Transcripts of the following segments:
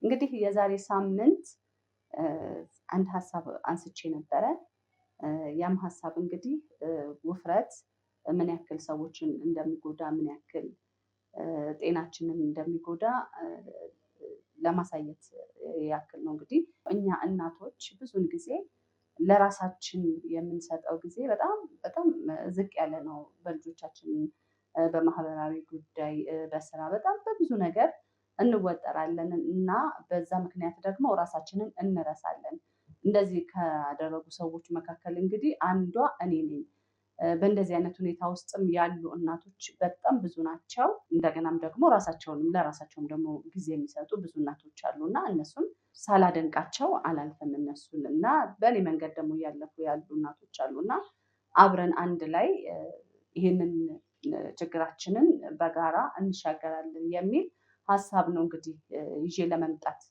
እንግዲህ የዛሬ ሳምንት አንድ ሀሳብ አንስቼ ነበረ። ያም ሀሳብ እንግዲህ ውፍረት ምን ያክል ሰዎችን እንደሚጎዳ፣ ምን ያክል ጤናችንን እንደሚጎዳ ለማሳየት ያክል ነው። እንግዲህ እኛ እናቶች ብዙን ጊዜ ለራሳችን የምንሰጠው ጊዜ በጣም በጣም ዝቅ ያለ ነው። በልጆቻችን፣ በማህበራዊ ጉዳይ፣ በስራ፣ በጣም በብዙ ነገር እንወጠራለን እና በዛ ምክንያት ደግሞ ራሳችንን እንረሳለን። እንደዚህ ካደረጉ ሰዎች መካከል እንግዲህ አንዷ እኔ ነኝ። በእንደዚህ አይነት ሁኔታ ውስጥም ያሉ እናቶች በጣም ብዙ ናቸው። እንደገናም ደግሞ ራሳቸውንም ለራሳቸውም ደግሞ ጊዜ የሚሰጡ ብዙ እናቶች አሉ እና እነሱን ሳላደንቃቸው አላልፍም እነሱን። እና በእኔ መንገድ ደግሞ እያለፉ ያሉ እናቶች አሉ እና አብረን አንድ ላይ ይህንን ችግራችንን በጋራ እንሻገራለን የሚል ሀሳብ ነው እንግዲህ ይዤ ለመምጣት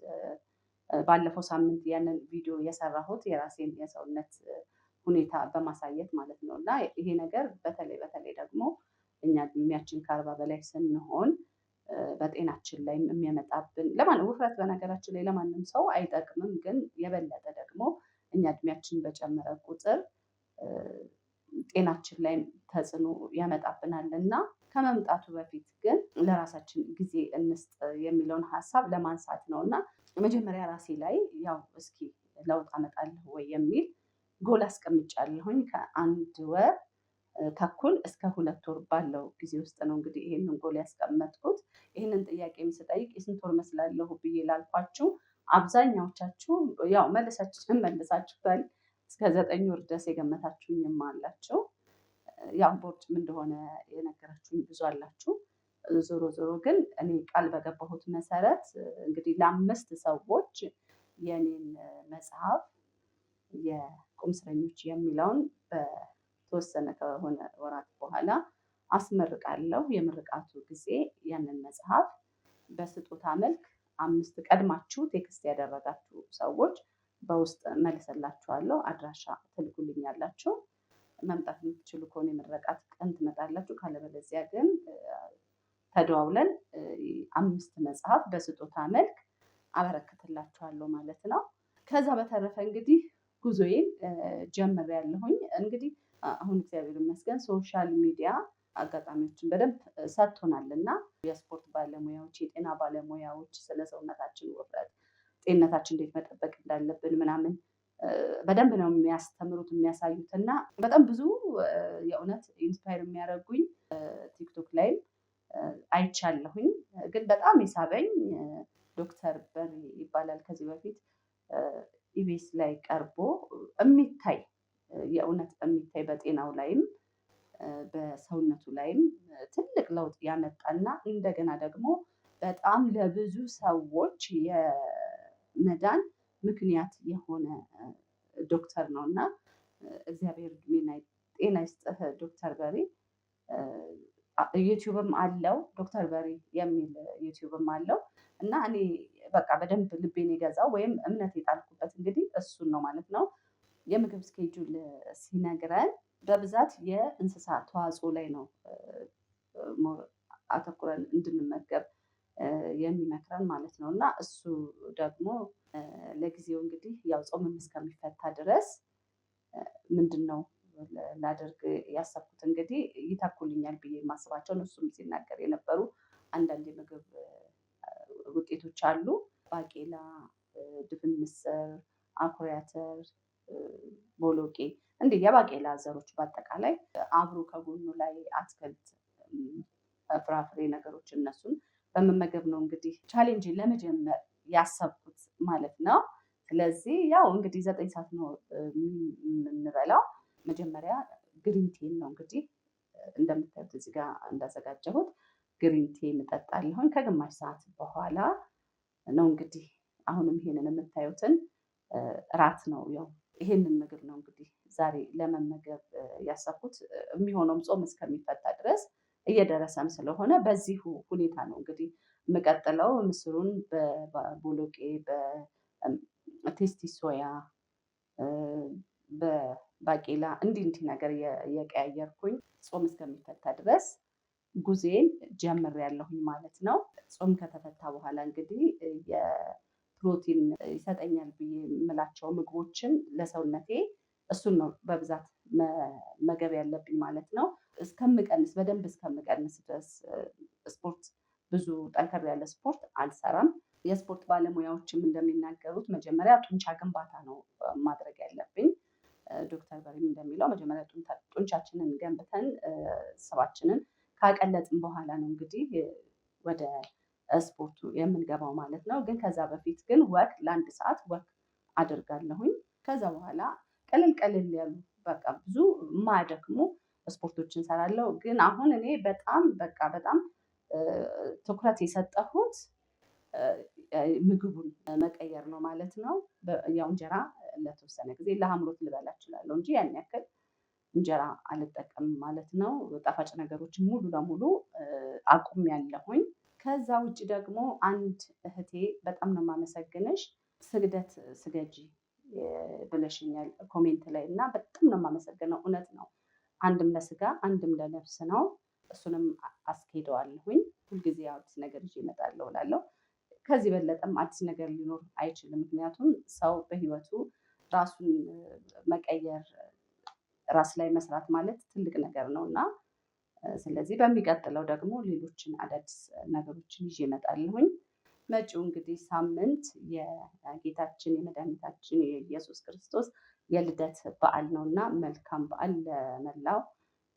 ባለፈው ሳምንት ያንን ቪዲዮ የሰራሁት፣ የራሴን የሰውነት ሁኔታ በማሳየት ማለት ነው። እና ይሄ ነገር በተለይ በተለይ ደግሞ እኛ እድሜያችን ከ40 በላይ ስንሆን በጤናችን ላይ የሚያመጣብን፣ ለማንም ውፍረት በነገራችን ላይ ለማንም ሰው አይጠቅምም። ግን የበለጠ ደግሞ እኛ እድሜያችን በጨመረ ቁጥር ጤናችን ላይ ተጽዕኖ ያመጣብናል እና ከመምጣቱ በፊት ግን ለራሳችን ጊዜ እንስጥ የሚለውን ሀሳብ ለማንሳት ነው። እና መጀመሪያ ራሴ ላይ ያው እስኪ ለውጥ አመጣለሁ ወይ የሚል ጎል አስቀምጫለሁኝ። ከአንድ ወር ተኩል እስከ 2 ወር ባለው ጊዜ ውስጥ ነው እንግዲህ ይህንን ጎል ያስቀመጥኩት። ይህንን ጥያቄም ስጠይቅ የስንት ወር መስላለሁ ብዬ ላልኳችሁ አብዛኛዎቻችሁ ያው መለሳችሁ መልሳችሁታል። እስከ 9 ወር ድረስ የገመታችሁኝም አላችሁ። ያው ቦርጭም እንደሆነ የነገራችሁኝ ብዙ አላችሁ። ዞሮ ዞሮ ግን እኔ ቃል በገባሁት መሰረት እንግዲህ ለአምስት ሰዎች የኔን መጽሐፍ የቁም እስረኞች የሚለውን በተወሰነ ከሆነ ወራት በኋላ አስመርቃለሁ። የምርቃቱ ጊዜ ያንን መጽሐፍ በስጦታ መልክ አምስት ቀድማችሁ text ያደረጋችሁ ሰዎች በውስጥ መልሰላችኋለሁ። አድራሻ ትልኩልኛላችሁ። መምጣት የምትችሉ ከሆነ የምረቃት ቀን ትመጣላችሁ። ካለበለዚያ ግን ተደዋውለን አምስት መጽሐፍ በስጦታ መልክ አበረክትላችኋለሁ ማለት ነው። ከዛ በተረፈ እንግዲህ ጉዞዬን ጀምሬያለሁኝ። እንግዲህ አሁን እግዚአብሔር ይመስገን social media አጋጣሚዎችን በደንብ ሰጥቶናል እና የስፖርት ባለሙያዎች፣ የጤና ባለሙያዎች ስለ ሰውነታችን ውፍረት፣ ጤንነታችን እንዴት መጠበቅ እንዳለብን ምናምን በደንብ ነው የሚያስተምሩት፣ የሚያሳዩት። እና በጣም ብዙ የእውነት inspire የሚያደርጉኝ ቲክቶክ ላይም አይቻለሁኝ። ግን በጣም የሳበኝ ዶክተር በሪ ይባላል። ከዚህ በፊት ኢቢኤስ ላይ ቀርቦ የሚታይ፣ የእውነት የሚታይ፣ በጤናው ላይም በሰውነቱ ላይም ትልቅ ለውጥ ያመጣና እንደገና ደግሞ በጣም ለብዙ ሰዎች የመዳን ምክንያት የሆነ ዶክተር ነው። እና እግዚአብሔር እድሜና ጤና ይስጥህ ዶክተር በሪ። ዩቲዩብም አለው፣ ዶክተር በሪ የሚል ዩቲዩብም አለው። እና እኔ በቃ በደንብ ልቤን የገዛው ወይም እምነት የጣልኩበት እንግዲህ እሱን ነው ማለት ነው። የምግብ schedule ሲነግረን በብዛት የእንስሳ ተዋጽኦ ላይ ነው አተኩረን እንድንመገብ የሚመክረን ማለት ነው። እና እሱ ደግሞ ለጊዜው እንግዲህ ያው ጾምም እስከሚፈታ ድረስ ምንድን ነው ላደርግ ያሰብኩት፣ እንግዲህ ይተኩልኛል ብዬ የማስባቸውን እሱም ሲናገር የነበሩ አንዳንድ የምግብ ውጤቶች አሉ። ባቄላ፣ ድፍን ምስር፣ አኩሪ አተር፣ ቦሎቄ፣ እንዲህ የባቄላ ዘሮች በአጠቃላይ፣ አብሮ ከጎኑ ላይ አትክልት፣ ፍራፍሬ ነገሮች እነሱን በመመገብ ነው እንግዲህ challenge ለመጀመር ያሰብኩት ማለት ነው። ስለዚህ ያው እንግዲህ 9 ሰዓት ነው የምንበላው። መጀመሪያ green tea ን ነው እንግዲህ እንደምታዩት እዚህ ጋር እንዳዘጋጀሁት green tea እጠጣለሁኝ። ከግማሽ ሰዓት በኋላ ነው እንግዲህ አሁንም ይሄንን የምታዩትን እራት ነው፣ ያው ይሄንን ምግብ ነው እንግዲህ ዛሬ ለመመገብ ያሰብኩት። የሚሆነውም ጾም እስከሚፈታ ድረስ እየደረሰም ስለሆነ በዚሁ ሁኔታ ነው እንግዲህ የምቀጥለው። ምስሩን በቦሎቄ፣ በ tasty soya፣ በባቄላ እንዲህ እንዲህ ነገር እየቀያየርኩኝ ጾም እስከሚፈታ ድረስ ጉዞዬን ጀምሬያለሁኝ ማለት ነው። ጾም ከተፈታ በኋላ እንግዲህ ፕሮቲን ይሰጠኛል ብዬ የምላቸው ምግቦችን ለሰውነቴ እሱን ነው በብዛት መመገብ ያለብኝ ማለት ነው። እስከምቀንስ፣ በደንብ እስከምቀንስ ድረስ ስፖርት ብዙ ጠንከር ያለ ስፖርት አልሰራም። የስፖርት ባለሙያዎችም እንደሚናገሩት መጀመሪያ ጡንቻ ግንባታ ነው ማድረግ ያለብኝ። ዶክተር በሪም እንደሚለው መጀመሪያ ጡንቻችንን ገንብተን ስባችንን ካቀለጥን በኋላ ነው እንግዲህ ወደ ስፖርቱ የምንገባው ማለት ነው። ግን ከዛ በፊት ግን walk ለ1 ሰዓት walk አደርጋለሁኝ። ከዛ በኋላ ቀለል ቀለል ያሉ፣ በቃ ብዙ የማያደክሙ ስፖርቶችን እሰራለሁ። ግን አሁን እኔ በጣም በቃ በጣም ትኩረት የሰጠሁት ምግቡን መቀየር ነው ማለት ነው። ያው እንጀራ ለተወሰነ ጊዜ ለአምሮት ልበላ እችላለሁ እንጂ ያን ያክል እንጀራ አልጠቀምም ማለት ነው። ጣፋጭ ነገሮችን ሙሉ ለሙሉ አቁሜያለሁኝ። ከዛ ውጭ ደግሞ አንድ እህቴ "በጣም ነው የማመሰግንሽ፣ ስግደት ስገጂ ብለሽኛል" comment ላይ እና በጣም ነው የማመሰግነው። እውነት ነው። አንድም ለስጋ አንድም ለነፍስ ነው። እሱንም አስኬደዋለሁኝ። ሁልጊዜ አዲስ ነገር ይዤ እመጣለሁ እላለሁ። ከዚህ በለጠም አዲስ ነገር ሊኖር አይችልም። ምክንያቱም ሰው በህይወቱ ራሱን መቀየር፣ ራስ ላይ መስራት ማለት ትልቅ ነገር ነው። እና ስለዚህ በሚቀጥለው ደግሞ ሌሎችን አዳዲስ ነገሮችን ይዤ እመጣለሁኝ። መጪው እንግዲህ ሳምንት የጌታችን የመድኃኒታችን የኢየሱስ ክርስቶስ የልደት በዓል ነው። እና መልካም በዓል ለመላው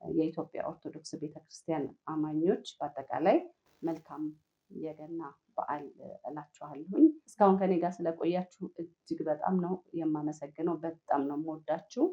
የኢትዮጵያ ኦርቶዶክስ ቤተክርስቲያን አማኞች፣ በአጠቃላይ መልካም የገና በዓል እላችኋለሁኝ። እስካሁን ከኔ ጋር ስለቆያችሁ እጅግ በጣም ነው የማመሰግነው። በጣም ነው የምወዳችሁ።